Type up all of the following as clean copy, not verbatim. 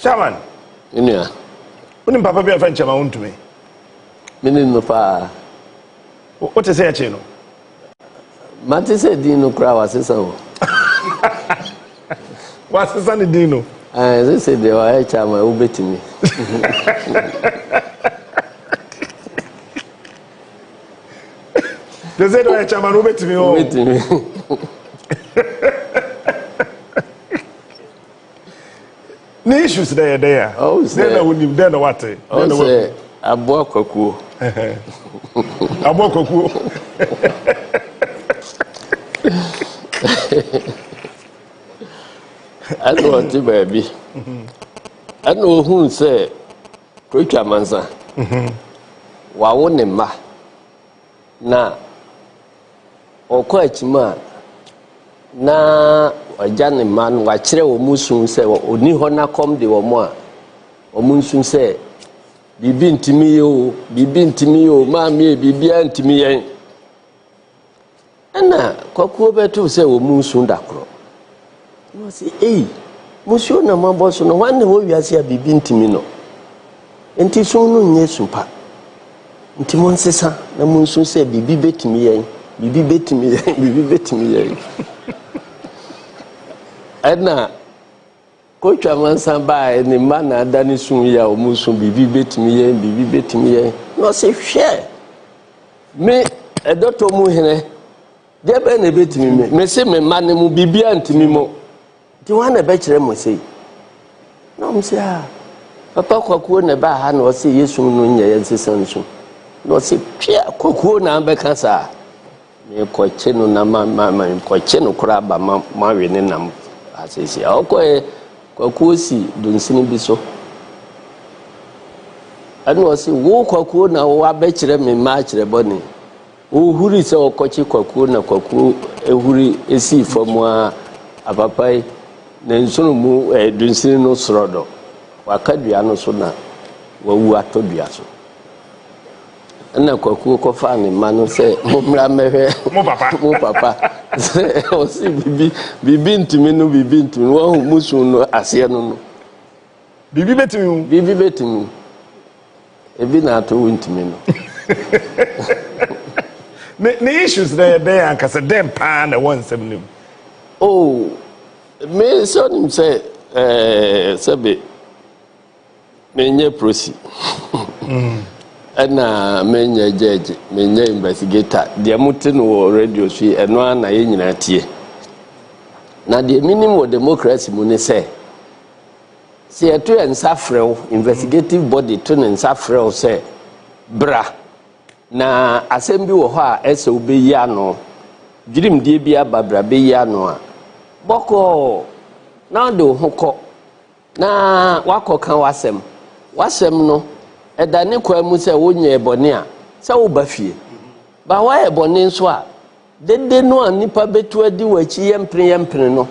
Chairman. Nua. Wonim papa bi a yɛfrɛ no Chairman Wontumi? Menim no paa. Wote sɛ yɛkyee no? Mate sɛ din no koraa wasesa o. Wasesa ne din no? Ɛsɛ sɛ deɛ wayɛ chairman wobɛtumi. Te sɛ deɛ ɔyɛ chairman wobɛtumi o. Wobɛtumi. Ne issues dɛ yɛ dɛn a? Dɛn na wonim? Dɛn na wate? Dɛn na wahu? Aboa kwakuo. Aboa kwakuo. Ɛna ɔte baabi. Ɛna ohun sɛ Kurotwa Mansa. Wawo ne mma. Na ɔkɔ akyim a, na wagya ne mma no, wakyerɛ wɔn su sɛ ɔni hɔ na kɔm de wɔn a, wɔn nsu sɛ biribi ntumi yɛ o, biribi ntumi yɛ o, maame yɛ biribiara ntumi yɛn. Ɛna kwakuo bɛtoo sɛ wɔn nsu da korɔ. Na ɔse, ei, musuo na moabɔ so no, hwan na ɛwɔ wiase a biribi ntumi no? Enti su no nyɛ su pa. Nti monsesa na monsu sɛ biribi bɛtumi yɛn, biribi bɛtumi yɛn, biribi bɛtumi yɛn. Ɛna Kotwa Mansa baeɛ, ne mma na ada ne su yi a wɔn su biribi bɛtumi yɛn, biribi bɛtumi yɛn. Na ɔse, hwɛ, me ɛdɔtɔ mu hene, Deɛ bɛn na ɛbɛtumi me? Mese me mma no mu biribiara ntumi mo. Nti hwan na ɛbɛkyerɛ mo sei? Na wɔn sɛ, ah, papa kwakuo na ɛbaa ha na ɔse yɛsum no nyɛ yɛn sesa nsu. Na ɔse, twea kwakuo na abɛka saa. Mekɔkye no na ma ma ma mekɔkye no koraa ba ma mawe ne nam asese. Ɔkɔɛ kwakuo si dunsini bi so. Ɛna ɔse, wo kwakuo na wo abɛkyerɛ me mma akyerɛ bɔne. Ɔhuri sɛ ɔkɔkye kwakuo na kwakuo huri sii fam ara apapa yi ne nsono mu eh, dunsini no sorɔdɔ. Waka dua no so na wawu atɔ dua so. Ɛna kwakuo kɔfaa ne mma no sɛ mommra mmɛhwɛ mo papa mo papa sɛ ɔse biribi biribi ntumi no biribi ntumi no wahu musu no aseɛ no no. Biribi bɛtumi wo. Biribi bɛtumi. Ebi na ato wo ntumi no. Ne ne issues na yɛ dɛn ankasa dɛn paa na ɛwɔ nsɛm no mu? Oh, me sɛ onim sɛ ɛɛ sɛbe menyɛ prosi. Ɛna menyɛ judge, menyɛ investigator. Deɛ mote no wɔ radio so yi, ɛno ara na yɛn nyinaa tie. Na deɛ menim wɔ democracy mu ne sɛ, Sɛ yɛto yɛn nsa frɛ wo, investigative body to ne nsa frɛ wo sɛ bra na asɛm bi wɔ hɔ a ɛsɛ wobɛyi ano, dwirimdie bi aba bra bɛyi ano a, bɔkɔɔ na wode wo ho kɔ na woakɔka w'asɛm. W'asɛm no, ɛda ne kwan mu sɛ wonyɛɛ bɔne a, sɛ woba fie. Ba woayɛ bɔne nso a, Dede no a nnipa bɛtu adi w'akyi yɛmpene yɛmpene no,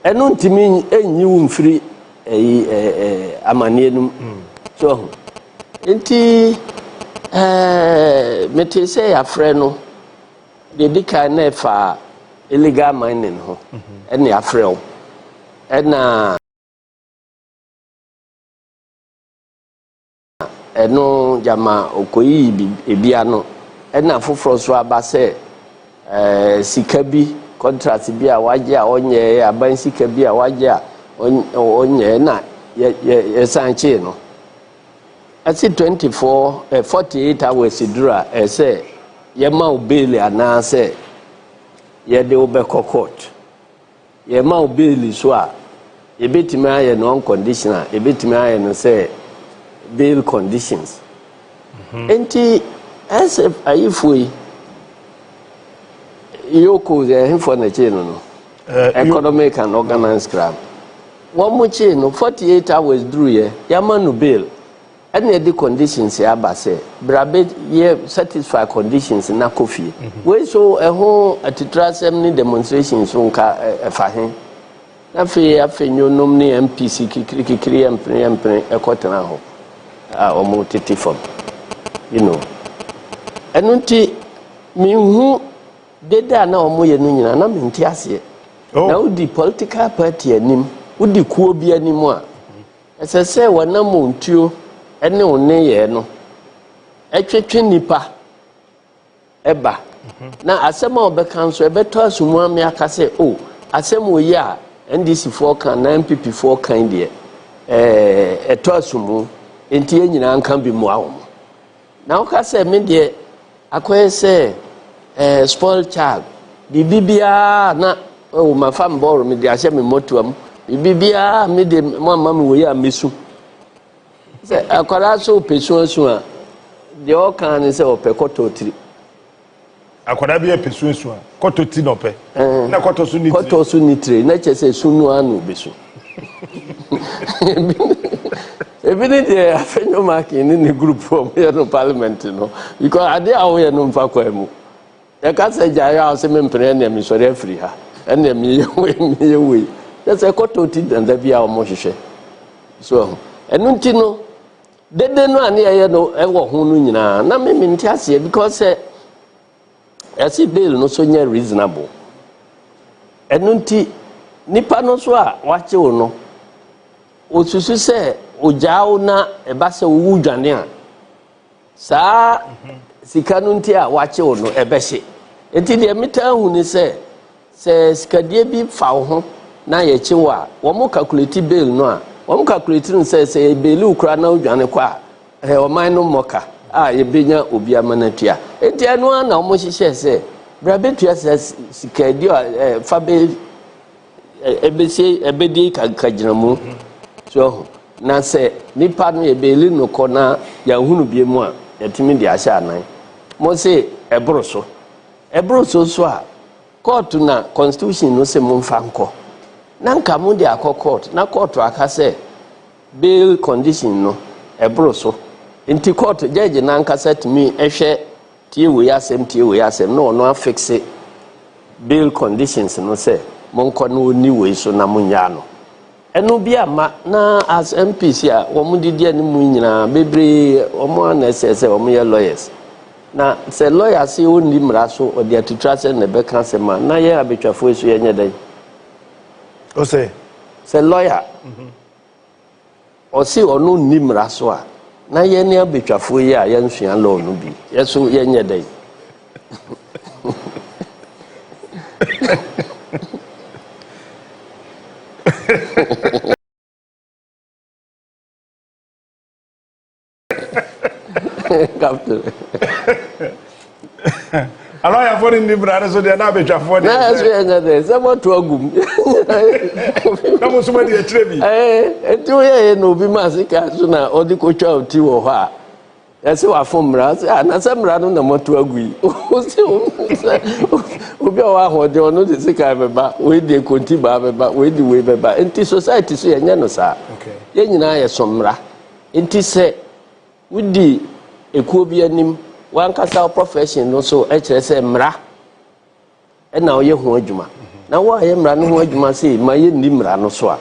ɛno ntumi nyi wo mfiri ɛyi ɛɛ amaneɛ no mu. So ahu. Nti ɛɛ mete sɛ yɛafrɛ no deɛ di kan na ɛfa illegal mining ho ɛna yɛafrɛ wo ɛna. Ɛno gyama ɔkɔyiyi ebi ano. Ɛna foforɔ nso aba sɛ ɛɛ sika bi, contract bi a wagye a ɔnyɛɛ, aban sika bi a wagye a ɔnyɛɛ na yɛ yɛ yɛsan kyee no. Ɛse 24 eh, 48 hours duru a ɛsɛ yɛma wo bail anaasɛ yɛde wo bɛkɔ court. Yɛma wo bail so a, yɛbɛtumi ayɛ no unconditional, yɛbɛtumi ayɛ no sɛ bail conditions. Nti ɛsɛ ayifoɔ yi, Yoko ɛhefoɔ na kyee no no? Economic and Organized Crime. Wɔn mo kyee no 48 hours duruyɛ, yɛama no bail. Ɛna ɛde conditions aba sɛ bra bɛ yɛ satisfy conditions na kɔ fie. Wei so ɛho atitirasɛm ne demonstration so nka ɛfa he? Na afei afenyo nom ne MPs kikiri kikiri yɛ mpene yɛ mpene ɛkɔ tena hɔ a wɔn tete fam. You know. Ɛno nti menhu dede a na wɔn yɛ no nyinaa na mente aseɛ. Oh. Na wodi political party anim, wodi kuo bi anim a. Ɛsɛ sɛ w'anammɔntuo ne wo nneyɛɛ no twetwe nnipa ba. Na asɛm a wɔbɛka nso, ɛbɛtɔ aso mu ame aka sɛ, o, oh, asɛm wɔ yi a NDC foɔ ka na NPP foɔ kan deɛ, ɛtɔ aso mu, nti yɛn nyinaa nka bi mmoa wɔn. Na woka sɛ me deɛ akɔyɛ sɛ spoil child, biribi biara na oh, mafa me bɔɔlo mede ahyɛ me mmɔtoa mu, biribi biara me de mo ama me wɔ yi a mesu. Sɛ akwadaa so pɛ suasu a, deɛ ɔka ne sɛ ɔpɛ kɔtɔ tiri. Akwadaa bi pɛ suasu a, kɔtɔ ti na ɔpɛ. Na kɔtɔ so ni tire. Kɔtɔ so ni tire, na kyerɛ sɛ su no ara na obesu. Ebi ne deɛ Afenyo Markin ne ne group wɔn yɛ no parliament no, because adeɛ a wɔyɛ no mfa kwan mu. Yɛka sɛ gyae a ɔsɛ mempene, ɛnneɛ mesɔre afiri ha, ɛnneɛ meyɛ wei, meyɛ wei. Kyerɛ sɛ kɔtɔ ti dada bi a wɔhwehwɛ. So ɛho. Ɛno nti no, dede no a ne yɛyɛ no ɛwɔ ho no nyinaa, na me mente aseɛ because sɛ yɛse bail no so nyɛ reasonable. Ɛno nti, nipa no so a wakye wo no, osusu sɛ ogyaa wo na ɛba sɛ wowu dwane a, saa sika no nti a wakye wo no ɛbɛhye. Nti deɛ metaa hu ne sɛ, sɛ sikadie bi fa wo ho na yɛkye wo a, wɔn calculate bail no a, wɔn calculate no sɛ sɛ yɛbail wo koraa na wodwane kɔ a, ɛyɛ ɔman no mmɔka a yɛbɛnya obi ama no atua. Nti ɛno ara na wɔn hyehyɛ sɛ bra bɛtua sɛ sikadie a fa bɛ ɛbɛsie ɛbɛdi kagyinamu so ɛho. Na sɛ nipa no yɛbail no kɔ na yɛahunu bie mu a, yɛtumi de ahyɛ anan. Mo se ɛboro so. Ɛboro so so a, court na constitution no sɛ momfa nkɔ. Na nka mo de akɔ court, na court aka sɛ bail condition no ɛboro so. Nti court judge n'ankasa tumi ɛhwɛ tie wei asɛm, tie wei asɛm, na ɔno afixe bail conditions no sɛ monkɔ na ɔni wei so na monyaa no. Ɛno bi ama na as MPs a wɔn didi anim nyinaa bebree wɔn a na ɛsɛ sɛ wɔn yɛ lawyers. Na sɛ lawyer se ɔnni mmara so, ɔde atutu asɛm na ɛbɛka asɛm a, na yɛn abɛtwafoɔ yi so yɛnyɛ dɛn? O sɛ? Sɛ lawyer ɔse ɔno nni mmara so a, na yɛn ne abɛtwafoɔ yi a yɛnsua law no bi, yɛ so yɛnyɛ dɛn? Captain. Alɔyafoɔ no nni mmara no so deɛ, na abɛtwafoɔ deɛ. Na ɛso yɛnyɛ dɛn? Sɛ moato agum. Na mo nso moadi akyerɛ bi. Ɛɛ, nti woyɛyɛ na obi ma sika so na ɔde kɔtwa wo ti wɔ hɔ a, yɛsɛ wafo mmara sɛ a, na sɛ mmara no na moato agu yi. Sɛ obi a ɔwɔ ahoɔden ɔno de sika bɛba, wei de konti baa bɛba, wei de wei bɛba. Nti society so yɛnyɛ no saa. Yɛn nyinaa yɛ mmara. Nti sɛ wodi ekuo bi anim, wankasa profession no so kyerɛ sɛ mmara ɛna ɔyɛ ho adwuma, na wo a yɛ mmara no ho adwuma sɛ ma yɛnni mmara no so a,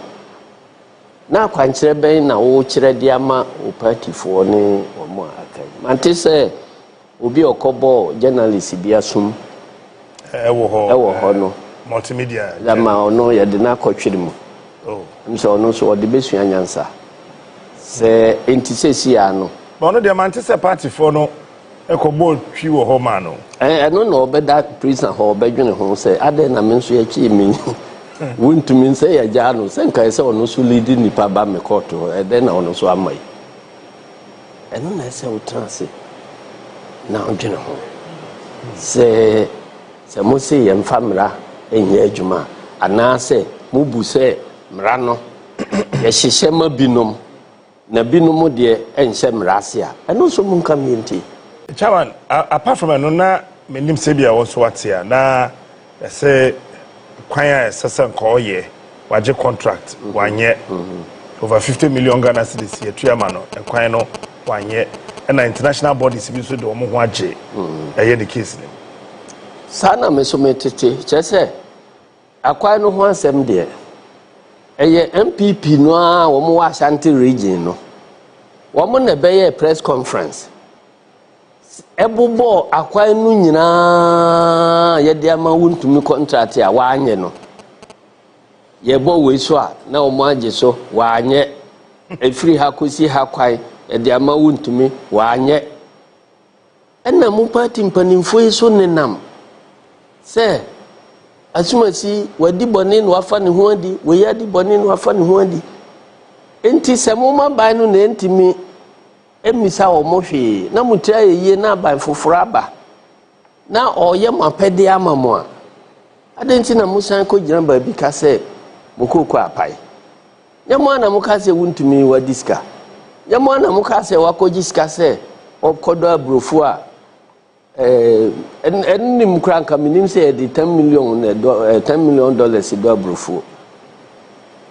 na akwankyerɛ bɛn na wokyerɛ de ama wo partyfoɔ ne wɔn a aka yi? Mante sɛ obi a ɔkɔbɔɔ journalist bi asom ɛwɔ hɔ. Ɛwɔ hɔ no. Multimedia. Ama ɔno yɛde no akɔtwere mu. Oh. Sɛ ɔno nso ɔde bɛsua nyansa sɛ nti sɛsi a no. Ba ɔno deɛ, mante sɛ partyfoɔ no ɛkɔbɔɔ twi wɔ hɔ maa no. Ɛno na ɔbɛda prison hɔ ɔbɛdwene ho sɛ adɛn na me nso yɛkyee me, wontumi sɛ yɛgyaa no sɛ nkae sɛ ɔno nso lead nipa ba me court hɔ, ɛdɛn na ɔno nso ama yi? Ɛno na ɛsɛ wotena ase na wodwene ho sɛ mo se yɛmfa mmara nyɛ adwuma anaasɛ mobu sɛ mmara no yɛhyehyɛ ma binom na binom deɛ ɛnhyɛ mmara ase a, ɛno nso monka mmiɛntie. Chairman, apart from ɛno na menim sɛ bi a wɔn nso wate a, na ɛsɛ kwan a ɛsɛ sɛ nka ɔyɛ wagye contract wanyɛ, over 50 million Ghana cedis yɛtua ama no, ɛkwan no wanyɛ, ɛna international bodies bi nso de wɔn ho agye ɛyɛ ne case no. Saa na me so metete kyerɛ sɛ akwan no ho asɛm deɛ, ɛyɛ NPP no a wɔn wɔ Ashanti Region no, wɔn na ɛbɛyɛ press conference ɛbobɔ akwan no nyinaa yɛde ama Wontumi contract a wanyɛ no. Yɛbɔ wei so a na wɔn agye so wanyɛ. Ɛfiri ha kɔsi ha kwan ɛde ama Wontumi, wanyɛ. Ɛna mo party mpanimfoɔ yi so nenam sɛ asumasi wadi bɔne na wafa ne ho adi, wei adi bɔne na wafa ne ho adi. Nti sɛ moma ban no na ɛntumi mmisa wɔn mo hwee na mo tiri ayɛ yie na aban foforɔ aba na ɔyɛ mo apɛdeɛ ama mo a, adɛn nti na mosan kɔgyina baabi ka sɛ mo kooko apae? Nyɛ mo ana moka sɛ Wontumi wadi sika? Nyɛ mo ana moka sɛ wakɔgye sika sɛ ɔkɔdɔ aburofo a ɛnim kora? Nka menim sɛ yɛde 10 million na ɛdɔ $10 million dɔ aburofoɔ.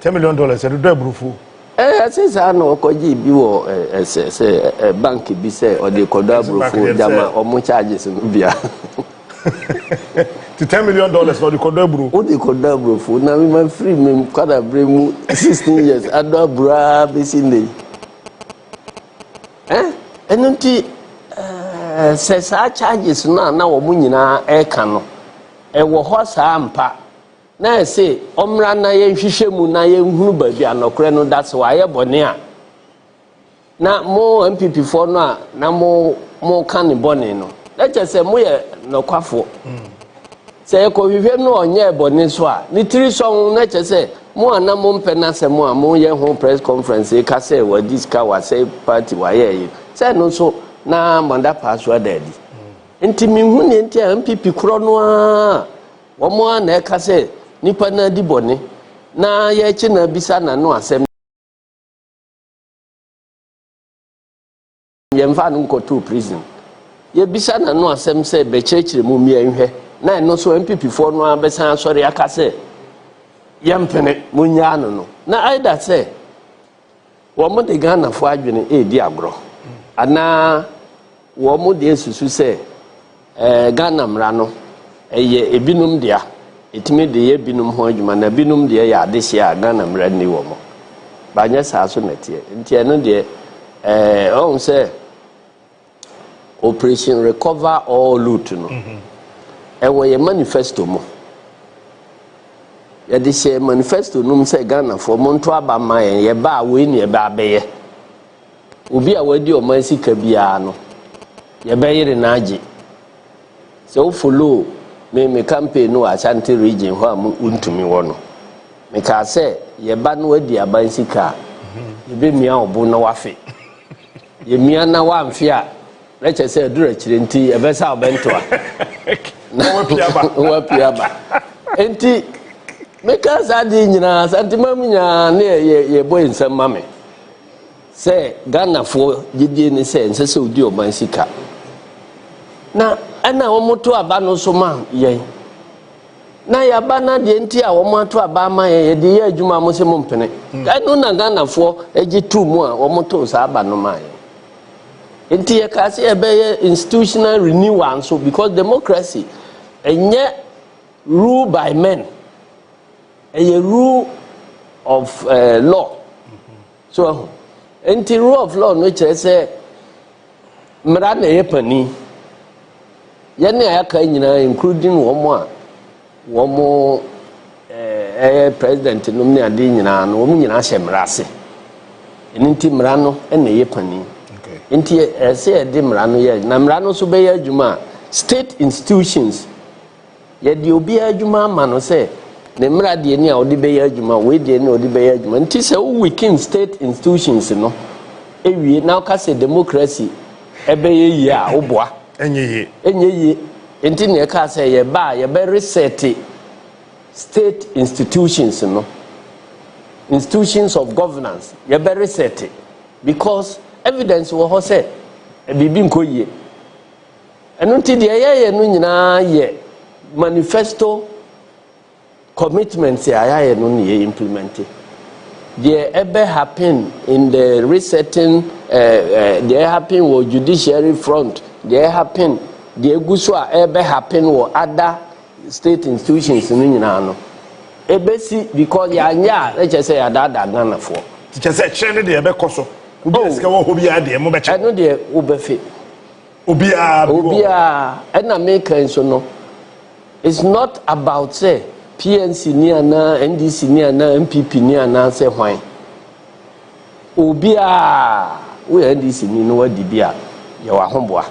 $10 million yɛde dɔ aburofoɔ? Ɛsɛ saa na ɔkɔgye bi wɔ ɛsɛ sɛ bank bi sɛ ɔde kɔdɔ aburofoɔ gyama ɔmo charges no bia. Ti $10 million na ɔde kɔdɔ aburo? Wode kɔdɔ aburofo. Na mema firi me kwadaberɛ mu 16 years adɔ aburo a bɛsi nnɛ yi. Ɛno nti sɛ saa charges no a na wɔn nyinaa ɛreka no ɛwɔ hɔ saa mpa na ɛsɛ ɔmmra na yɛnhwehwɛ mu na yɛnhunu baabi a nɔkorɛ no da, sɛ wayɛ bɔne a, na mo NPP foɔ no a na mo ka ne bɔne no, na kyerɛ sɛ moyɛ nɔkwafoɔ. Sɛ yɛkɔhwehwɛ no ɔnyɛ bɔne so a, ne tiri sɔn, na kyerɛ sɛ mo a na mompɛ n'asɛm a moyɛ ho press conference ka sɛ wadi sika, wasɛe party, wayɛ yi sɛ no nso na manda paa so ada adi. Nti mehu ne nti a NPP korɔ no a wɔn a na ɛka sɛ nipa no adi bɔne na yɛkyi na bisa n'ano asɛm, yɛmfa no nkɔtoo prison, yɛbisa n'ano asɛm sɛ bɛkyerɛkyerɛ mu mmiɛnhwɛ, na ɛno nso NPP foɔ no a bɛsan asɔre aka sɛ yɛmpene monyaa no na aida sɛ wɔn de Ghanafoɔ adwene ɛredi agorɔ anaa wɔn de esusu sɛ Ghana mmara no ɛyɛ ebinom dea, ɛtumi de yɛ binom ho adwuma na binom deɛ yɛ adehyeɛ a Ghana mmara nni wɔ mo banyɛ saa so nɛteɛ. Nti ɛno deɛ ɔhun sɛ Operation Recover All Loot no ɛwɔ yɛ manifesto mu. Yɛde hyɛ manifesto no mu sɛ Ghanafoɔ monto aba ma yɛn, yɛba a wei ne yɛbɛ abɛyɛ. Obi a wadi ɔman sika biara no, yɛbɛyere n'agye. Sɛ wo follow me campaign no wɔ Ashanti Region hɔ a wontumi wɔ no, mekaa sɛ yɛba no wadi aban sika a, yɛbɛmia ɔbo na wafe. Yɛmia na wamfe a, na kyerɛ sɛ ɛduru akyire nti yɛbɛsa ɔbɛntoa. Wapi aba. Nti meka saa deɛ nyinaa, Santima mu nyinaa ne yɛbɔ nsɛm ma me sɛ Ghanafoɔ gyidie ne sɛ nsɛ sɛ odi ɔman sika na ɛna wɔn to aba no so ma yɛn na yaba na deɛ nti a wɔn ato aba ama yɛn, yɛde yɛ adwuma mo sɛ mo mpene. Ɛno na Ghanafoɔ agye tu mu a wɔn to saa aba no ma yɛn. Nti yɛka sɛ yɛbɛyɛ institutional renewal nso because democracy ɛnyɛ rule by men, ɛyɛ rule of law so ɛho. Nti rule of law no kyerɛ sɛ mmara na ɛyɛ panin. Yɛne a yɛaka nyinaa, including wɔn a wɔn ɛyɛ president nom ne adeɛ nyinaa no, wɔn nyinaa hyɛ mmara ase. Ɛno nti mmara no ɛna ɛyɛ panin. Nti ɛsɛ yɛde mmara no yɛ na mmara no nso bɛyɛ adwuma a state institutions yɛde obiara adwuma ama no sɛ ne mmara deɛ ni a ɔde bɛyɛ adwuma, wei deɛ ni a ɔde bɛyɛ adwuma. Nti sɛ wo weaken state institutions no ewie na ɔka sɛ democracy ɛbɛyɛ yie a, woboa. Ɛnyɛ yie. Ɛnyɛ yie. Nti na yɛka sɛ yɛba a, yɛbɛ reset state institutions no, institutions of governance yɛbɛ reset, because evidence wɔ hɔ sɛ biribi nkɔ yie. Ɛno nti deɛ yɛyɛ no nyinaa yɛ manifesto commitment a yɛayɛ no ne yɛ implement. Deɛ ɛbɛ happen in the resetting, deɛ happen wɔ judiciary front, deɛ happen, deɛ egu so a ɛbɛ happen wɔ other state institutions no nyinaa no ebesi, because yɛanyɛ a, ɛkyɛ sɛ yɛadaadaa Ghanafoɔ. Kyɛ sɛ kyerɛ ne deɛ ɛbɛkɔ so obi a sika wɔ hɔ biara deɛ mobɛkyɛ. Ɛno deɛ wobɛfe. Obiara bi wɔ hɔ. Obiara. Ɛna meka nso no, it's not about sɛ PNC ni anaa NDC ni anaa NPP ni anaa sɛ hwan. Obiaa woyɛ NDC ni na wadi bi a, yɛwɔ ahoboa.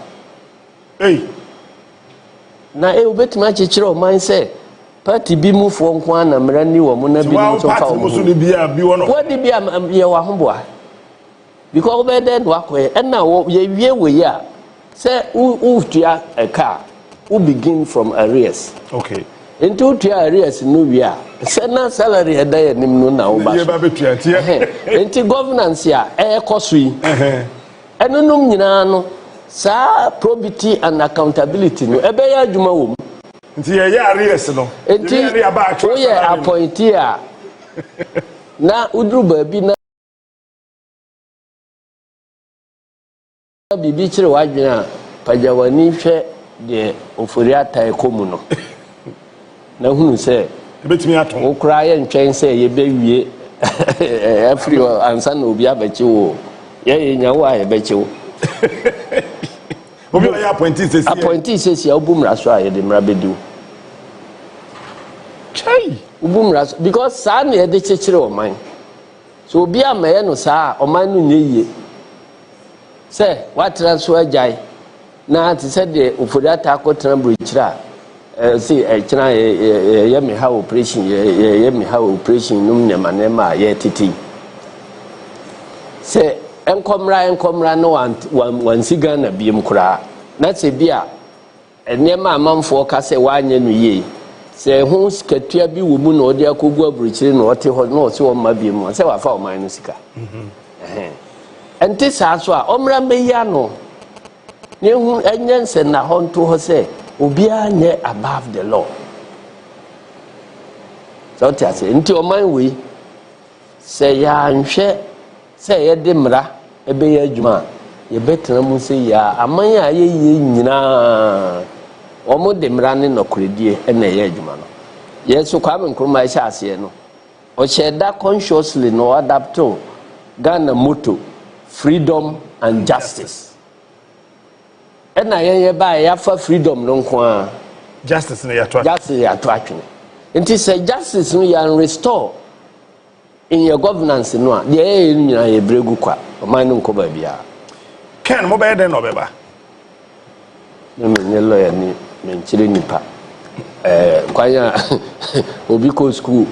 Ei. Na e wobɛtumi akyekyere ɔman sɛ party bi mufoɔ nko ara na mmara ni wɔn na Ti binom wa nso mfa party wɔn mu so ho. ne bi a bi wɔ no. Wadi bi a yɛwɔ ahoboa. Because wobɛyɛ dɛn na wakɔyɛ ɛna wɔ yɛwie wɔ yi a sɛ wotua ɛka a, wo begin from arrears. Nti wotua arrears no wie a, sɛ na salary ɛda yɛ anim no na woba Yɛ so. ba bɛtua nti yɛ. Nti governance a ɛrekɔ so yi, ɛnonom nyinaa no, saa probity and accountability no ɛbɛyɛ adwuma wɔ mu. Nti yɛyɛ arrears no. Nti Yɛyɛ ne yɛba atwerɛ woyɛ salary no. appointee a na woduru baabi na biribi kyerɛ w'adwene a, pagya w'ani hwɛ deɛ Ofori Ata ɛkɔ mu no na hunu sɛ Ebɛtumi atɔn. Wo koraa yɛ ntwɛn sɛ yɛbɛwie afiri hɔ ansa na obi abɛkye wo. Yɛyɛ nya wo a, yɛbɛkye wo. Obi a ɔyɛ appointee sɛsi yɛ. Appointee sɛsi a, wobu mmara so a, yɛde mmara bɛdi wo. Kyɛi. Wobu mmara so because saa na yɛde kyekyere ɔman so. Obi a mɛyɛ no saa a, ɔman no nyɛ yie sɛ watena so agyae na te sɛ deɛ Ofori Ata akɔtena burokyire a ɛsɛ ɛkyena yɛyɛ me ha operation, yɛyɛ me ha operation nom nneɛma nneɛma a yɛtete yi sɛ nkɔmmra nkɔmmra na wansi Ghana biem koraa na sɛ bi a nneɛma amanfoɔ ka sɛ wanyɛ no yie sɛ ɛho sikatua bi wɔ mu na ɔde akɔgu aburokyire na ɔte hɔ na ɔsɛ ɔmma biem a, sɛ wafa ɔman no sika. Ɛnte saa so a, ɔmmra mbɛyi ano na ehu ɛnyɛ nsɛnna hɔ nto hɔ sɛ obiara nyɛ above the law sɛ ɔte ase. Nti ɔman wei, sɛ yɛanhwɛ sɛ yɛde mmara ɛbɛyɛ adwuma a, yɛbɛtena mu sɛ yɛ aman a ɛyɛ yie nyinaa, wɔn de mmara ne nɔkoredie ɛna ɛyɛ adwuma no. Yɛn so Kwame Nkrumah ɛhyɛ aseɛ no, ɔhyɛ da consciously na ɔadapt Ghana motto, freedom and justice. Ɛna yɛn yɛ baa yɛafa freedom no nko ara. Justice no yɛato. Justice yɛato atwene. Nti sɛ justice no yɛn restore in your governance no a, deɛ ɛyɛ no nyinaa yɛ brɛ gu kwa, ɔman no nkɔ baabiara. Ken, mobɛyɛ dɛn na ɔbɛba? Ne menyɛ lawyer ni, menkyerɛ nipa kwan a obi kɔ school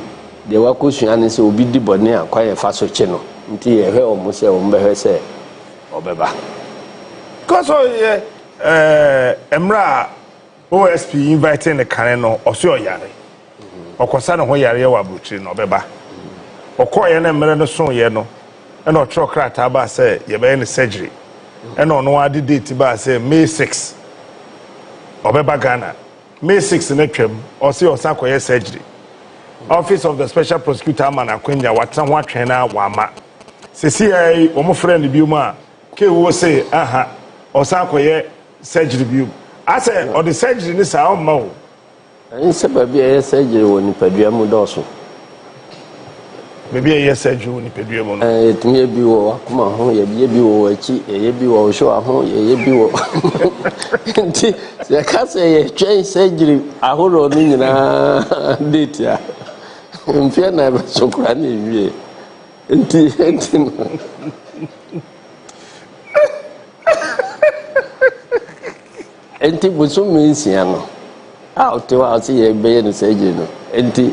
deɛ wakɔsua ne sɛ obi di bɔne a, kwan yɛfa so kye no. Nti yɛhwɛ ɔmo sɛ ɔmo bɛhwɛ sɛ ɔbɛba. Because ɔyɛ mmerɛ a OSP invite ne kane no, ɔso ɔyare, ɔkɔsa ne ho yareɛ wɔ aburokyire na ɔbɛba. Ɔkɔɔyɛ no, mmerɛ no soeɛ no, ɛna ɔtwerɛ krataa baa sɛ yɛbɛyɛ no surgery, ɛna ɔno ade date baa sɛ May 6 ɔbɛba Ghana. May 6 no twam, ɔse ɔsan kɔyɛ surgery. Office of the Special Prosecutor ama no akwanya, watena ho atwɛn na wama sisi yi wɔn frɛ no bio mu a kewo se aha ɔsan kɔyɛ surgery bio, asɛ ɔde surgery ne saa ɔmma o. Ɛne sɛ baabi a ɛyɛ surgery wɔ nipadua mu dɔɔso. Baabi a ɛyɛ surgery wɔ nipadua mu no. Yɛtumi yɛ bi wɔ wakoma ho, yɛyɛ bi wɔ w'akyi, yɛyɛ bi wɔ wohyewa ho, yɛyɛ bi wɔ. Nti sɛ yɛka sɛ yɛtwɛn surgery ahoroɔ no nyinaa date a, mfeɛ na ɛbɛso koraa ne ɛwie. Nti no nti bosome 6 no a ɔte hɔ a ɔsɛ yɛbɛyɛ no surgery no, nti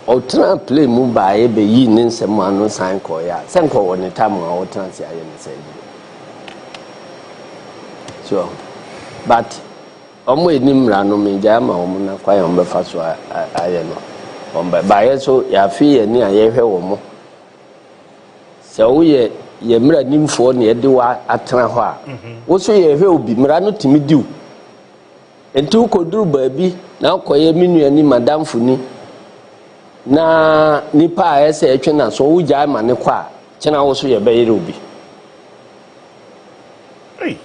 ɔtena plane mu baeɛ bɛyi ne nsɛm ano san kɔɔeɛ a, sɛ nkɔwɔ ne tam a ɔtena ase ayɛ ne surgery so. But ɔmo anim mmara no, megyae ama ɔmo na kwan a ɔmo bɛfa so ayɛ no, ɔmo bɛ baeɛ so. Yɛafe yɛn ni a yɛhwɛ wɔ mo sɛ woyɛ yɛ mmara nimfoɔ na yɛde wo atena hɔ a, wo so yɛhwɛ obi mmara no tumi diw. Nti wokɔduru baabi na wokɔyɛ me nua ni, madamfo ni, na nipa a ɛsɛ ɛtwe na so wogyae ma ne kɔ a, kyena wo so yɛbɛyere obi. Hey.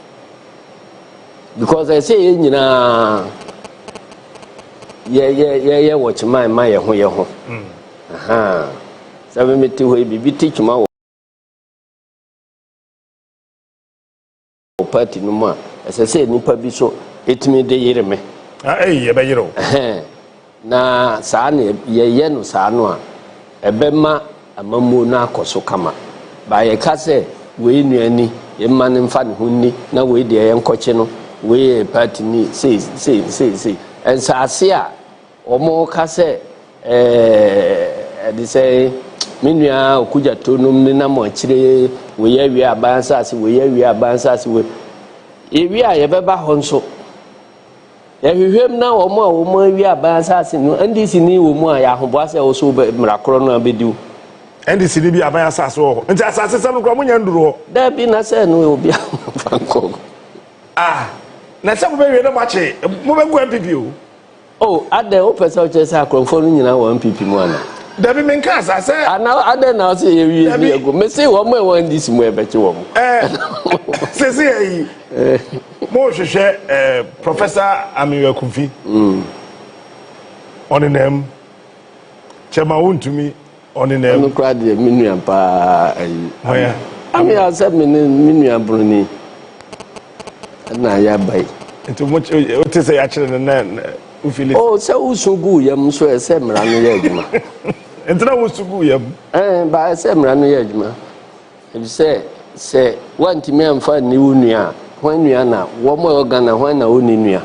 Because ɛsɛ yɛn nyinaa yɛyɛ wɔkyeman ma yɛn ho yɛn ho. Ahaa. Sɛ mete hɔ yi, biribi te twuma wɔ party no mu a, ɛsɛ sɛ nipa bi so ɛtumi de yere me. Ah, ɛyi yɛbɛyere o. Ɛhɛn. Na saa na yɛyɛ no saa no a, ɛbɛma amammuo no akɔ so kama. Ba yɛka sɛ wei nua ni, yɛmma no mfa ne ho nni, na wei deɛ yɛnkɔkye no, wei yɛ party ni, sei sei sei sei. Nsaase a wɔn ka sɛ ɛde sɛ me nua Okudzeto nom ne nam akyire, wei awie aban asase, wei awie aban asase, wei yɛwie a yɛbɛba hɔ nso yɛhwehwɛ mu na wɔn a wɔn awie aban asase no, NDC ni wɔ mu a, yɛ ahoboa sɛ wɔso mmara korɔ no abɛdi wo. NDC ni bi aban asase wɔ hɔ, nti asase sɛm no koraa mo nya nduru hɔ? Daabi, na sɛ no obi afa nkɔ. Ah, na sɛ mobɛwie na moakye mobɛgu NPP o. O adɛ, wopɛ sɛ wokyerɛ sɛ akorɔmfoɔ no nyinaa wɔ NPP mu ana? Dabi, menka asa sɛ Ana adɛ na ɔsɛ yɛwie Dabi. ni agu mese wɔn a ɛwɔ NDC mu, yɛbɛkye wɔn. Sɛsɛ yɛ yi mohwehwɛ Professor Ameyaw Akumfi, ɔnenam kyɛma wontumi ɔnenam. Ɔno koraa deɛ, me nua paa ayi. Hwan? Amea sɛ me ne me nua buroni ɛna yɛaba yi. Nti wote sɛ yɛakyerɛ no na wofili? O sɛ wosu gu yam nso, ɛsɛ mmara no yɛ adwuma. Nti na wosu gu yam? Ɛn ba, ɛsɛ mmara no yɛ adwuma, efisɛ sɛ woantumi amfa nni wo nua a, hwan nua na wɔn a ɛwɔ Ghana, hwan na wɔnni nua?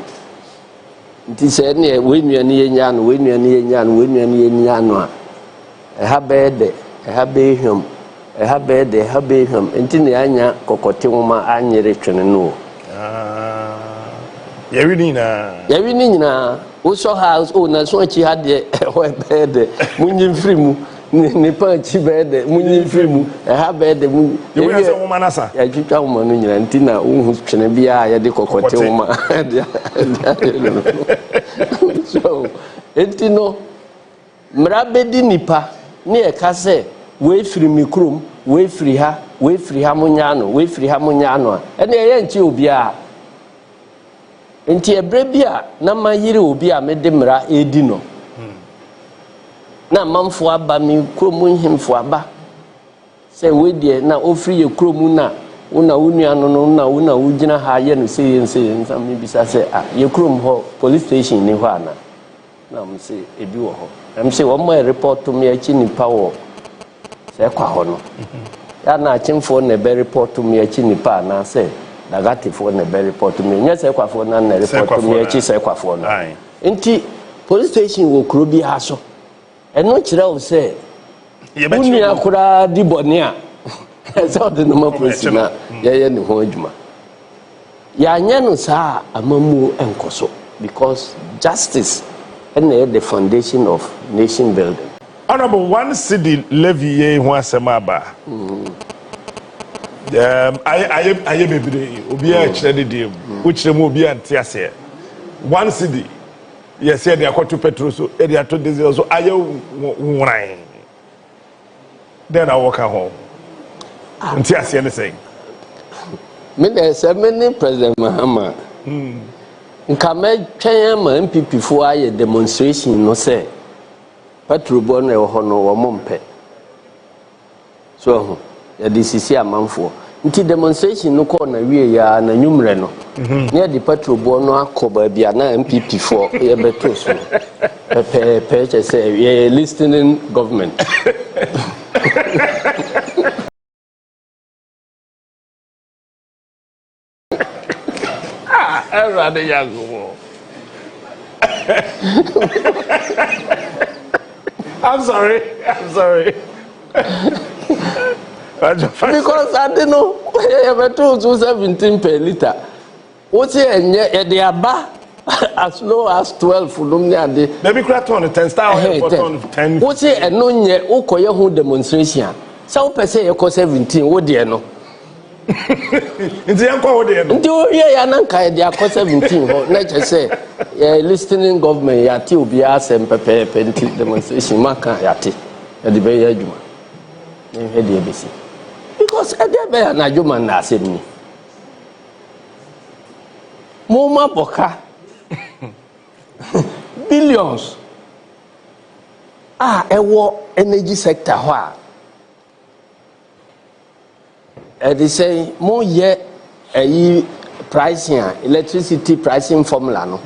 Nti sɛ ɛneɛ wei nua no yɛnyaa no, wei nua no yɛnyaa no, wei nua no yɛnyaa no a, ɛha bɛyɛ dɛ, ɛha bɛyɛ hwam, ɛha bɛyɛ dɛ, ɛha bɛyɛ hwam. Nti na yɛanya kɔkɔte nwoma anyere twene no o. Ah, yɛwe ne nyinaa. Yɛwe ne nyinaa. Wosɔ ha o, na so akyi ha deɛ, ɛhɔ bɛyɛ dɛ, munyi mfiri mu. Nipa akyi bɛyɛ dɛ, munyi mfiri mu. Ɛha bɛyɛ dɛ, munyi. Yɛwɔ sɛ nwoma no sa. Yɛtwitwa nwoma no nyinaa, nti na wohu twene biara a yɛde kɔkɔte Kɔkɔte. nwoma de ayɛ no so. Nti no mmara bɛdi nipa ne yɛka sɛ wei firi mi kurom, wei firi ha, wei firi ha, mo nyaa no, wei firi ha, mo nyaa no a, ɛne ɛyɛ nkye obiara. Nti ɛberɛ bi a na mayere obi a mede mmara edi no na amanfoɔ aba me kurom, nhemfo aba sɛ wei deɛ na ofiri yɛ kurom, na wo na wo nua no na wo na wogyina ha yɛ no sɛ yɛn sɛ yɛn nsa. Mebisa sɛ, ah, yɛ kurom hɔ police station ni hɔ ana? Na mo sɛ ebi wɔ hɔ. Ɛm sɛ wɔn a report me akyi nipa wɔ sɛ ɛkɔ hɔ no yà, na akyemfoɔ na ɛbɛ report me akyi nipa anaasɛ dagatefoɔ na ɛbɛ report me? Nyɛ sɛ ɛkwafoɔ na report me akyi sɛ ɛkwafoɔ no. Nti police station wɔ kuro bi ha so, ɛno kyerɛ wo sɛ wo nua koraa di bɔne a, ɛsɛ ɔde no ma polisi na yɛyɛ ne ho adwuma. Yɛanyɛ no saa a, amammuo nkɔ so, because justice ɛna ɛyɛ the foundation of nation building. Honorable, 1 cedi levy yɛ ho asɛm aba. Ayɛ bebree, obiara kyerɛ ne deɛ mu, wokyerɛ mu obiara nte aseɛ. 1 cedi yɛsɛ yɛde akɔto petrol so, yɛde ato diesel so, ayɛ nwran. Dɛn na wɔka ho nte aseɛ ne sɛn? Me deɛ, sɛ me ne President Mahama, nka mɛtwɛn ama NPP foɔ ayɛ demonstration no sɛ petrol bɔ no ɛwɔ hɔ no, wɔn mpɛ so ɛho yɛde sisi amanfoɔ. Nti demonstration no kɔɔ na wie ya na nwummerɛ no ne yɛde petrol boɔ no akɔ baabi a na NPP foɔ yɛbɛto so pɛpɛɛpɛ, kyɛ sɛ yɛyɛ listening government. Awurade Nyankopɔn. I'm sorry. I'm sorry. Because ade no yɛbɛto so 17 per litre, wosi ɛnyɛ yɛde aba as low as 12 nom ne ade. Dabi kura tɔn 10, Star Oil for tɔn 10. Wosi ɛno nyɛ, wokɔyɛ ho demonstration a, sɛ wopɛ sɛ yɛkɔ 17, wo deɛ no. Nti yɛn kɔ wo deɛ no. Nti wowie ya na nka yɛde akɔ 17 hɔ, na kyerɛ sɛ yɛ listening government, yɛate obiara asɛm pɛpɛɛpɛ. Nti demonstration maka, yɛate, yɛde bɛyɛ adwuma, yɛhwɛ deɛ bɛsi, because ɛdeɛ bɛyɛ anadwo ma nna asɛm ni mo ma bɔka billions a ɛwɔ energy sector hɔ a, ɛde sɛ moyɛ ɛyi pricing a, electricity pricing formula no,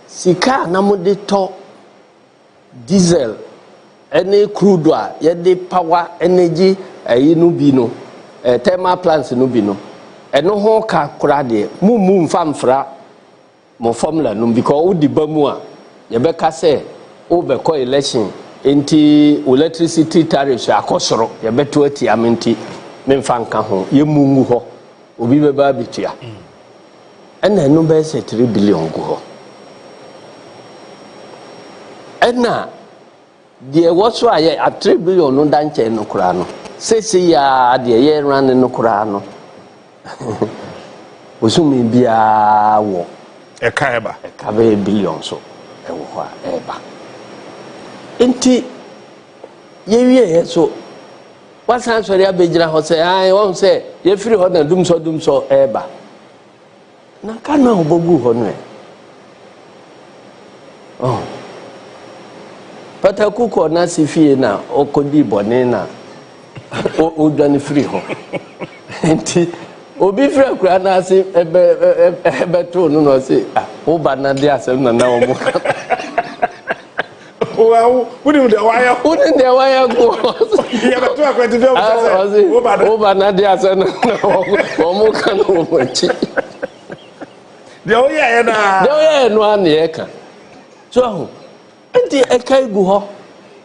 sika a na mode tɔ diesel. Ɛne crude a yɛde power energy ɛyi no bi no, thermal plants no bi no, ɛno ho ka koraa deɛ, mummu mfa mfra mo formula no, because wodi ba mu a, yɛbɛka sɛ wobɛkɔ election nti electricity tariffs akɔ soro, yɛbɛto atia me, nti memfa nka ho. Yɛmu ngu hɔ, obi bɛba abɛtua. Ɛna ɛno bɛyɛ sɛ 3 billion gu hɔ. Ɛna deɛ ɛwɔ so a yɛ a 3 billion no da nkyɛn no koraa no, seesei yaa deɛ yɛrane no koraa no, bosome biara wɔ ɛka ɛba. Ɛka bɛyɛ billion so ɛwɔ hɔ a ɛreba. Nti yɛwie so, wasan sɔre abɛgyina hɔ sɛ ae, wɔn sɛ yɛfiri hɔ na dumsɔ dumsɔ ɛreba. Na ka no a wɔbɛgu hɔ no ɛ, ɔh pataku kɔ n'ase fie na ɔkɔdi bɔne na ɔdwane firi hɔ. Nti obi firi akura n'ase ɛbɛ ɛbɛtoo no na ɔse, "Ah, woba na de asɛm na na wɔn ka." Wonim deɛ wayɛ. Wonim deɛ wayɛ ko. Yɛbɛto akwanti fi ɔmo sɛ woba no. Woba na de asɛm na na wɔn ka no wɔn akyi. Deɛ woyɛɛ naa. Deɛ woyɛɛ no a na yɛka so ahu. Nti ɛka egu hɔ,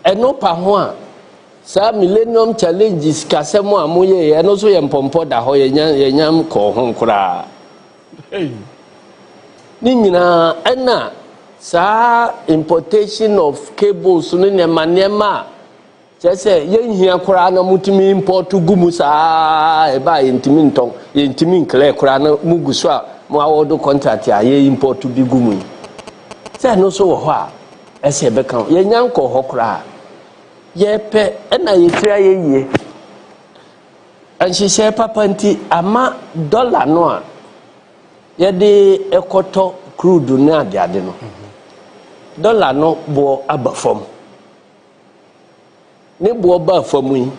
ɛno pa ho a, saa Millennium Challenge sikasɛm a moyɛ, ɛno nso yɛ mpɔmpɔ da hɔ, yɛnya kɔɔ ho koraa. Ne nyinaa, ɛna saa importation of cables no, nneɛma nneɛma a kyerɛ sɛ yɛnhia koraa na motumi import gu mu saa, ɛba a yɛntumi ntɔn, yɛntumi nklɛ koraa na mugu so a mo awɔdo contract a yɛ import bi gu mu yi, sɛ ɛno nso wɔ hɔ a ɛsɛ ɛbɛka ho. Yɛnya nkɔ hɔ koraa. Yɛpɛ ɛna yɛtiri ayɛ yie, nhyehyɛ papa nti ama dɔla no a yɛde ɛkɔtɔ crude ne adeade no, dɔla no boɔ aba fam. Ne boɔ ba fam yi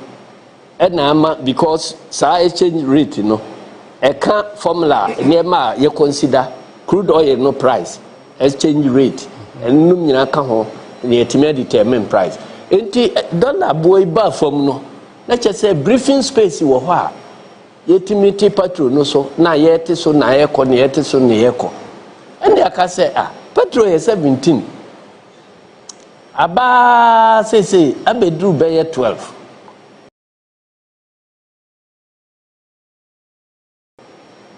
ɛna ama, because saa exchange rate no ɛka formula nneɛma a yɛ consider, crude oil no price, exchange rate, ɛnum nyinaa ka ho na yɛtumi determine price. Nti dɔla boɔ yi ba fam no, na kyerɛ sɛ breathing space wɔ hɔ a yɛtumi te petrol no so na yɛte so na yɛkɔ na yɛte so na yɛkɔ. Ɛna aka sɛ, ah, petrol yɛ 17 abaa, seesei abɛduru bɛyɛ 12.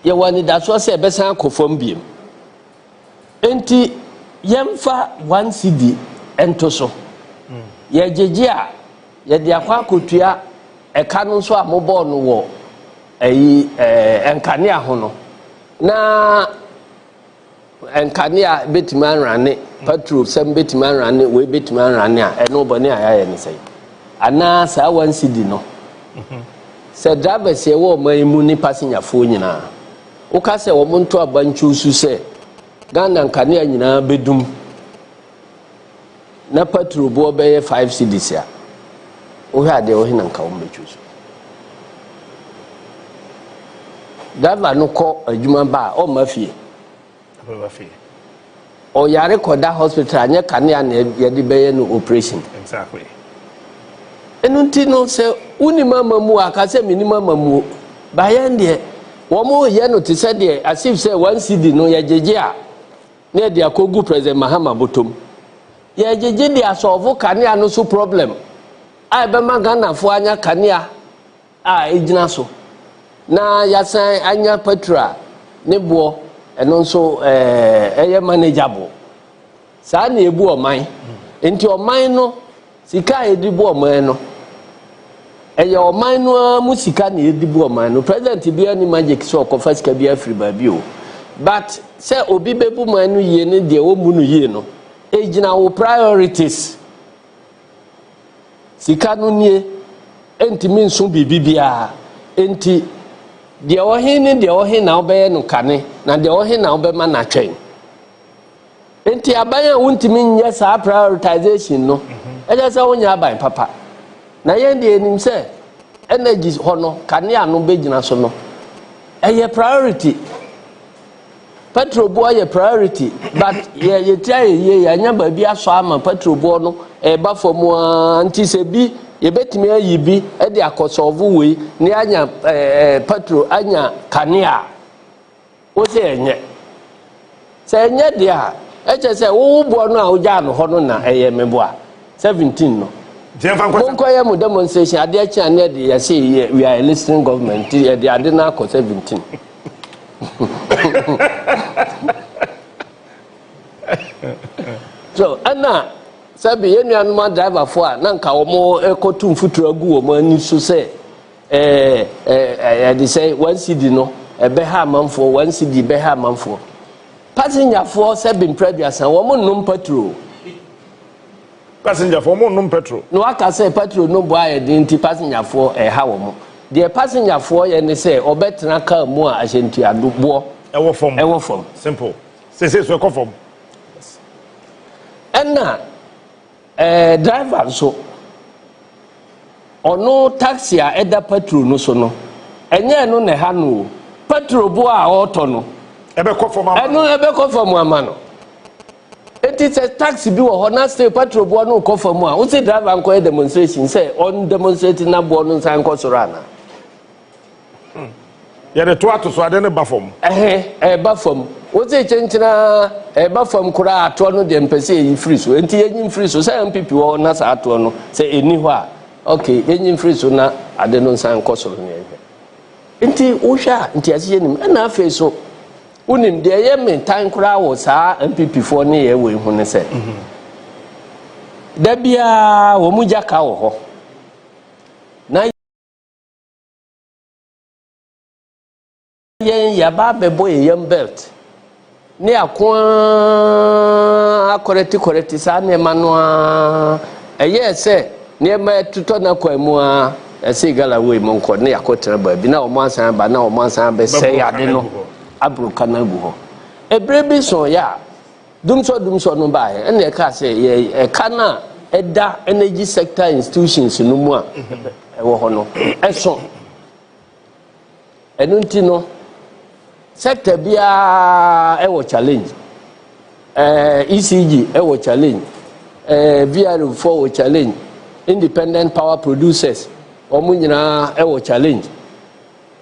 Yɛwɔ anidasoɔ sɛ ɛbɛsan akɔ fam biem, nti yɛmfa 1 cedi nto so. Yɛgyegye a yɛde akɔ akɔtua ɛka no nso a mobɔɔ no wɔ ɛyi nkanea ho no, na nkanea bɛtumi anrane, petrol sɛm bɛtumi anrane, wei bɛtumi anrane a ɛno bɔne a yɛayɛ ne sɛn? Anaa saa 1 cedi no, sɛ drivers yɛwɔ ɔman yi mu ne passengerfoɔ nyinaa, woka sɛ wɔn nto aba ntwo so sɛ Ghana nkanea nyinaa bɛdum na petrol boɔ bɛyɛ 5 cedis a, wohwɛ adeɛ wɔhe na nka wɔn bɛtwo so? Driver no kɔ adwuma ba a, ɔmma fie. Ɔbɛba fie. Ɔyare kɔda hospital, anyɛ kanea na yɛde bɛyɛ no operation. Ɛno nti no, sɛ wonim ama mu a, ka sɛ menim ama mu. Bayɛn deɛ wɔn yɛ no te sɛ deɛ as if sɛ 1 cedi no yɛgyegye a na yɛde akɔgu President Mahama bɔtɔm. Yɛgyegye de asɔɔfo kanea no so problem a ɛbɛma Ghanafoɔ anya kanea a ɛgyina so na yɛasan anya petrol a ne boɔ ɛno nso ɛyɛ manageable. Saa na ebu ɔman. Nti ɔman no sika a yɛde bu ɔman no, ɛyɛ ɔman no ara mu sika na yɛde bu ɔman no. President biara ni magic sɛ ɔkɔfa sika bi afiri baabi o, but sɛ obi bɛbu man no yie ne deɛ wɔmmu no yie no, egyina wo priorities. Sika no nie, ntumi nso biribi biara, nti deɛ ɔhe ne deɛ ɔhe na wobɛyɛ no kane na deɛ ɔhe na wobɛma n'atwɛn. Nti aban a wontumi nyɛ saa prioritization no, ɛkyɛ sɛ wonyɛ aban papa. Na yɛn deɛ, yɛnim sɛ energy hɔ no, kanea no bɛgyina so no, ɛyɛ priority. Petrol boɔ yɛ priority, but yɛ yɛti ayɛ yie, yɛanya baabi asɔ ama petrol boɔ no ɛɛba fam aa. Nti sɛ bi yɛbɛtumi ayi bi ɛde akɔsɔɔvo wei ne anya petrol, anya kanea, wo sɛ ɛnyɛ. Sɛ ɛnyɛ deɛ a, ɛkyɛ sɛ wowo boɔ no a wogyaa no hɔ no na ɛyɛ meboa 17 no. Nti yɛmfa nkɔ. Monkɔyɛ mo demonstration. Adeɛ kye a, ne yɛde yɛse yɛ, we are a listening government, nti yɛde ade no akɔ 17. So ɛna sɛbi yɛn nuanom adriverfoɔ a na nka wɔn kɔtu mfuturo agu wɔn ani so sɛ ɛɛ ɛɛ yɛde sɛ 1 cedi no ɛbɛha amanfoɔ, 1 cedi bɛha amanfoɔ. Passengerfoɔ, sɛbi mprɛduasa, wɔn nnom petrol. Passengerfoɔ, ɔmo nnom petrol. Na waka sɛ petrol no bɔ ayɛ den, nti passengerfoɔ ɛha wɔn deɛ. Passengerfoɔ yɛ ne sɛ ɔbɛtena kaa mu a ahyɛntuadoboɔ ɛwɔ fam. Ɛwɔ fam. Simple. Sese so ɛkɔ fam. Ɛna driver nso, ɔno taxi a ɛda petrol no so no, ɛnyɛ ɛno na ɛha no o. Petrol boɔ a ɔretɔ no ɛbɛkɔ fam ama. Ɛno ɛbɛkɔ fam ama no. Eti sɛ taxi bi wɔ hɔ na still petrol boɔ no kɔ fam a, wosi driver nkɔyɛ demonstration sɛ ɔn demonstrate na boɔ no nsan kɔ soro ana? Yɛde to ato so, ade ne ba fam. Ɛhɛn, ɛba fam. Wosi kyenkyena ɛba fam koraa, atoɔ no deɛ, mpɛ sɛ yɛyi firi so. Nti yɛnyi firi so sɛ NPP wɔ hɔ na saa atoɔ no sɛ ɛni hɔ a, ok, yɛnyi firi so na ade no nsan kɔ soro ne yɛhwɛ. Nti wohwɛ a, nti aseɛ nim. Ɛna afei so, wonim deɛ ɛyɛ me tan koraa wɔ saa NPP foɔ ne yɛ wɔ ho ne sɛ da biara wɔn mu gya ka wɔ hɔ na yɛn yaba abɛbɔ yɛn yam belt ne ako akɔrɛte kɔrɛte saa nneɛma no a ɛyɛ sɛ nneɛma ɛtotɔ n'akwan mu a ɛsɛ gala wei mu nkɔ ne yɛakɔtena baabi na wɔn asan aba na wɔn asan abɛsɛe ade no, aboro ka no agu hɔ. Ebere bi so yɛ a dumsɔ dumsɔ no baeɛ, ɛna ɛka sɛ yɛ ɛka no a ɛda energy sector institutions no mu a ɛwɔ hɔ no ɛso. Ɛno nti no, sector biara ɛwɔ challenge. ECG ɛwɔ challenge, VRA foɔ wɔ challenge, independent power producers, wɔn nyinaa ɛwɔ challenge.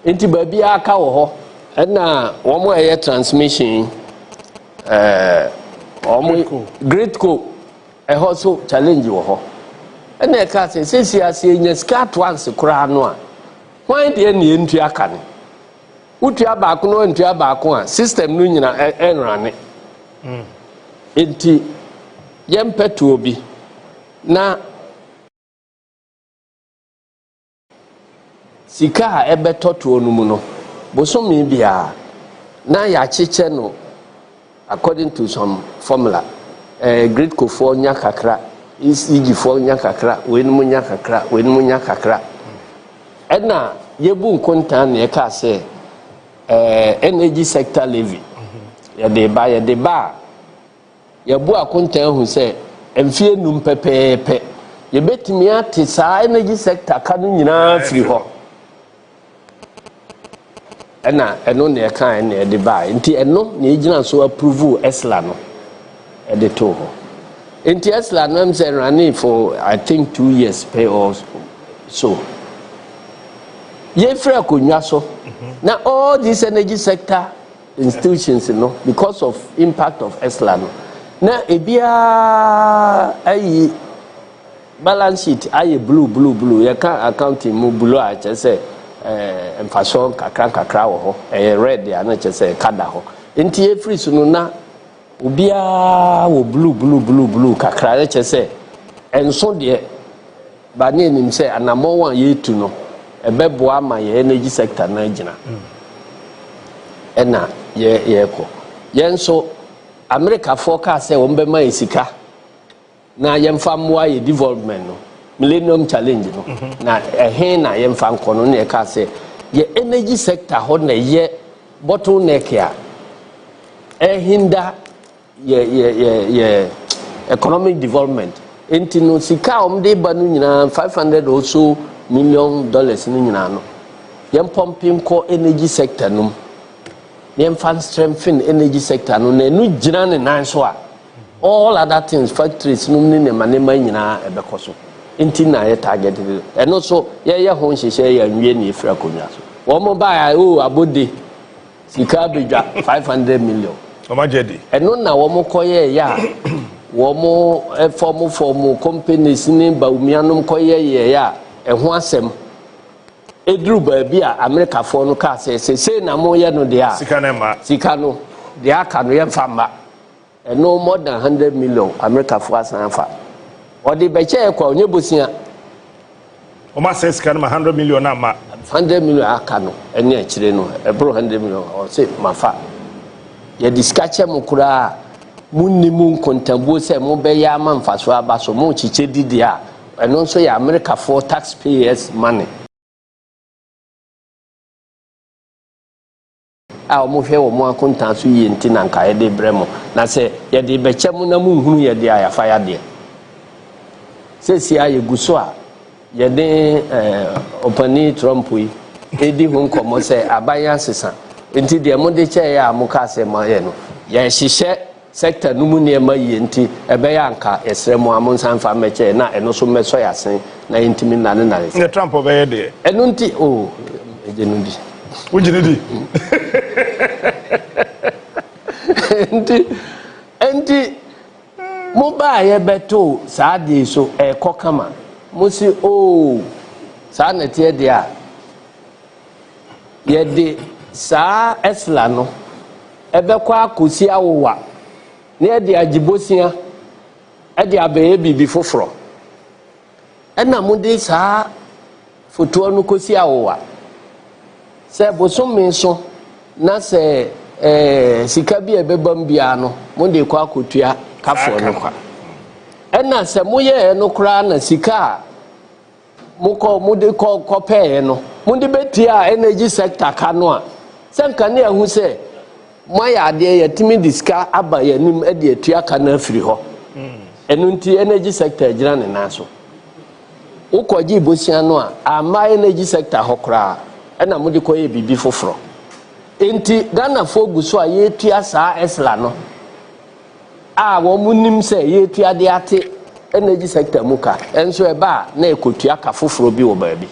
Nti baabi aka wɔ hɔ, ɛna wɔn a ɛyɛ transmission, wɔn Gridco, ɛhɔ so challenge wɔ hɔ. Ɛna ɛka sɛ sɛsi ase nya sika ato anse koraa no a, hwan deɛ ne yɛntua ka ne wotua baako na wantua baako a, system no nyina ɛnrane. Nti yɛmpɛ toɔ bi na sika a ɛbɛtɔ toɔ no mu no, bosome biara na yɛakyekyɛ no according to some formula. Gridcofoɔ nya kakra, ECG foɔ nya kakra, weinom nya kakra, weinom nya kakra. Ɛna yɛbu nkontan na yɛka sɛ energy sector levy yɛde ba a, yɛbu akontan hu sɛ mfie 5 pɛpɛɛpɛ yɛbɛtumi ate saa energy sector ka no nyinaa firi hɔ. Ɛna ɛno na yɛka, ɛna yɛde baa. Nti ɛno na yɛgyina so approve ESLA no ɛde too hɔ. Nti ESLA no sɛ running for, I think, 2 years pay or so, yɛfiri akonnwa so na all these energy sector institutions no, because of impact of ESLA no, na ebiara ayi balance sheet ayɛ blue, blue, blue. Yɛka accounting mu blue a, kyerɛ sɛ mfasoɔ nkakra nkakra wɔ hɔ. Ɛyɛ red a, na kyerɛ sɛ ɛka da hɔ. Nti yɛfiri so no, na obiara wɔ blue, blue, blue, blue kakra, na kyerɛ sɛ ɛnso deɛ ba ne anim sɛ anammɔn a yɛretu no ɛbɛboa ama yɛ energy sector no agyina. Ɛna yɛrekɔ yɛn nso, Amerikafoɔ kaa sɛ wɔn bɛma yɛ sika na yɛmfa mmoa yɛ development no, Millennium Challenge no, na ɛhe na yɛmfa nkɔ no? Na yɛka sɛ yɛ energy sector hɔ na ɛyɛ bottleneck a ɛhinda yɛ economic development. Nti no, sika a wɔde ba no nyinaa, 500 or so million dollars no nyinaa no, yɛn pump nkɔ energy sector no mu. Na yɛmfa strengthen energy sector no, na ɛno gyina ne nan so a, all other things, factories nom ne nneɛma nneɛma nyinaa ɛbɛkɔ so. Nti na yɛ target ɛno so, yɛyɛ ho nhyehyɛ, yɛ nwie ne yɛfiri akonnwa so. Wɔn mo baa o, abode sika abɛdwa 500 million. Ɔmo agye di. Ɛno na wɔn kɔyɛ yɛ a, wɔn form form companies ne bawumianom kɔyɛ yɛ a, ɛho asɛm eduru baabi a Amerikafoɔ no kaa sɛ sese na moyɛ no deɛ a, sika ne ma. Sika no deɛ aka no, yɛmfa mma. Ɛno more than 100 million, Amerikafoɔ asan afa ɔde bɛkyɛ yɛ kɔ, ɔnyɛ bosia. Ɔmo asɛ sika no ma 100 million na ma. 100 million aka no, ɛne akyire no ɛboro 100 million. Ɔsɛ mafa yɛde sika kyɛ mo koraa, munni mu nkontabuo sɛ mobɛyɛ ama mfaso aba so, mo kyekyɛ didi a, ɛno nso yɛ Amerikafoɔ taxpayers money a wɔhwɛ wɔn akontan so yie. Nti na nka yɛde brɛ mo, na sɛ yɛde bɛkyɛ mo na monhunu yɛde a, yɛafa yadeɛ. Seesie a yɛgu so a yɛde ɔpanin Trump yi edi ho nkɔmmɔ sɛ aban asesa, nti deɛ mode kyɛɛ a moka sɛ moayɛ no, yɛhyehyɛ sector no mu nneɛma yie. Nti ɛbɛyɛ anka yɛsrɛ mo a, mo nsa mfa mmɛkyɛ na ɛno so mmɛsɔ yɛ asen na yɛntumi nane nane. Ne Trump ɔbɛyɛ deɛ. Ɛno nti o, ɛgye no di. Wogye ne di. Nti mo baa yɛbɛto saa adeɛ so, ɛkɔ kama. Mo si oo, saa na ɛteɛ deɛ a, yɛde saa ESLA no ɛbɛkɔ akɔsi awowa na yɛde agye bosia ɛde abɛyɛ biribi foforɔ. Ɛna mode saa fotoɔ no kɔsi awowa sɛ bosome so na sɛ sika bi a ɛbɛba mu biara no, mode kɔ akɔtua kafoɔ no kwa. Ɛna sɛ moyɛɛ no koraa na sika a mokɔ mode kɔ kɔpɛɛ no, mode bɛtua energy sector ka no a, sɛ nka ne ahu sɛ moayɛ adeɛ, yɛtumi de sika aba yɛn de atua ka no afiri hɔ. Ɛno nti energy sector gyina ne nan so. Wokɔgye bosia no a, amma energy sector hɔ koraa, ɛna mode kɔyɛ biribi foforɔ. Nti Ghanafoɔ gu so a yɛtua saa ESLA no a, wɔn nim sɛ yɛtua de ate energy sector mu ka. Ɛnso ɛba a, na ɛkɔtua ka foforɔ bi wɔ baabi.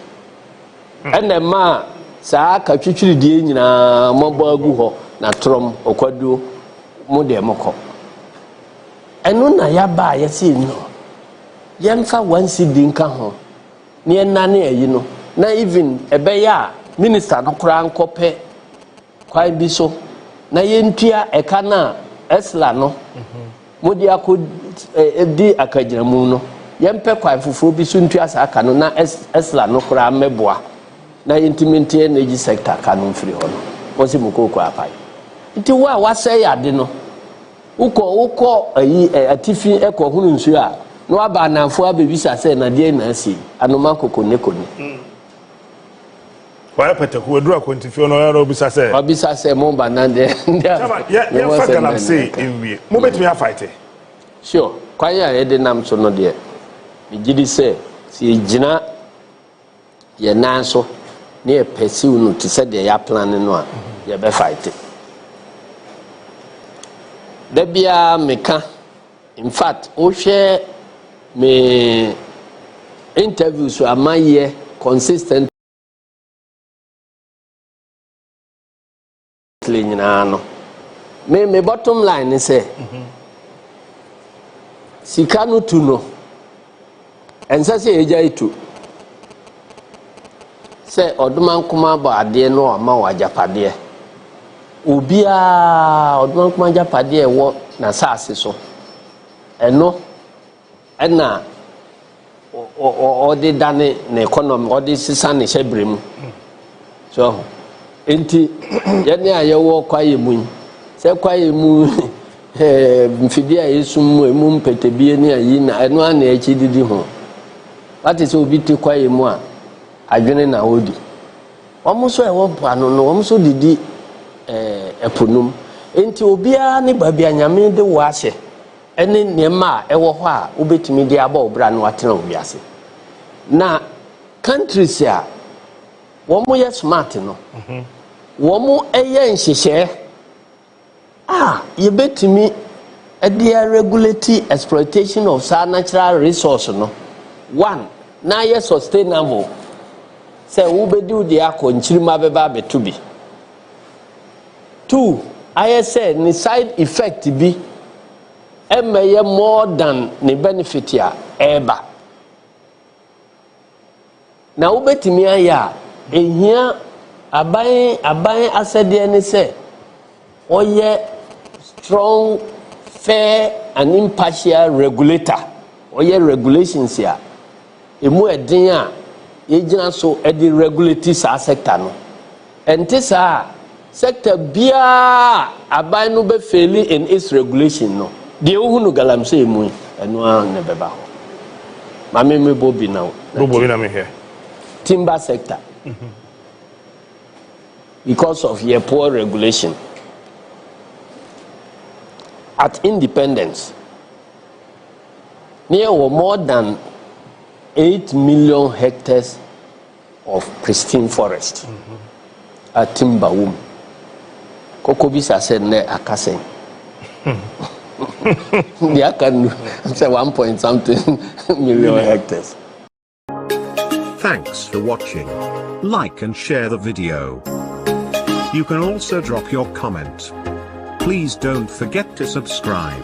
Ɛna ɛma saa ka twitwiridie nyinaa mɔbɔ agu hɔ na torɔm ɔkwaduo mo deɛ mokɔ. Ɛno na yɛaba a yɛsi no, yɛmfa 1 cedi nka ho na yɛnane ayi no, na even ɛbɛyɛ a minister no koraa nkɔpɛ kwan bi so na yɛntua ɛka no a ESLA no mode akɔ di akagyinamu no. Yɛmpɛ kwan foforɔ bi so ntua saa ka no, na ESLA no koraa mmɛboa na yɛntumi nte energy sector ka no mfiri hɔ no. Wɔn sɛ mu kooko apae. Nti wo a wasɛe ade no, wokɔ ayi atifi ɛkɔ hunu nsuo a, na waba anamfoɔ abɛbisa sɛ nadeɛ na asi anoma koko ne kone. Wayɛ pɛtɛku aduru akwantifio no, ɔyɛ obisa sɛ. Wabisa sɛ mo ba na deɛ. Chairman, yɛmfa galamsey nwie, mobɛtumi afight? Sure, kwan a yɛde nam so no deɛ, megye di sɛ sɛ yɛgyina yɛn nan so ne yɛ pursue no te sɛ deɛ yɛaplan no a, yɛbɛfight. Da biara meka, in fact, wohwɛ me interview so a mayɛ consistently nyinaa no, me bottom line ne sɛ sika no tu no, ɛnsɛ sɛ yɛgya etu sɛ ɔdoma nkoma bɔ adeɛ no ɔma wɔ agyapadeɛ. Obiara ɔdoma nkoma agyapadeɛ ɛwɔ n'asase so, ɛno ɛna ɔde dane ne economy, ɔde sisa ne hyɛbrɛ mu so. Nti yɛne a yɛwɔ kwaeɛ mu yi, sɛ kwaeɛ mu mfidie a yɛsum mu emu mpɛtɛbie ne ayi na ɛno ana akyi didi ho. Wate sɛ obi te kwaeɛ mu a, adwene na ɔdi. Wɔn nso a ɛwɔ mpoano no, wɔn nso didi ɛpo nom. Nti obiara ne baabi a Nyame de wɔ ahyɛ ɛne nneɛma a ɛwɔ hɔ a wobɛtumi de abɔ ɔbra no atena wiase. Na countries a wɔn yɛ smart no, wɔn yɛ nhyehyɛɛ. A yɛbɛtumi de regulate exploitation of saa natural resource no, one, na ayɛ sustainable sɛ wobɛdi wo deɛ akɔ, nkyirima bɛba abɛto bi. Two, ayɛ sɛ ne side effect bi ɛmmɛyɛ more than ne benefit a ɛreba. Na wobɛtumi ayɛ a, ehia aban. Aban asɛdeɛ ne sɛ ɔyɛ strong, fair and impartial regulator. Ɔyɛ regulations a emu ɛden a yɛgyina so de regulate saa sector no. Ɛnte saa a, sector biara aban no bɛ fail in its regulation no, deɛ wohu no galamsey mu yi, ɛno ara na ɛbɛba hɔ. Maame, mi bɔ bi na Bobɔ bi na mehwɛ. Timber sector, because of your poor regulation at independence ne yɛwɔ more than 8 million hectares of pristine forest a timber wɔ mu. Kɔkɔ bisa sɛ nnɛ aka sɛn? Deɛ aka no sɛ one point something million hectares. Thanks for watching. Like and share the video. You can also drop your comment. Please don't forget to subscribe.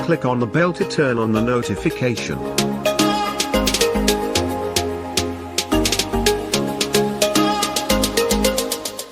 Click on the bell to turn on the notification.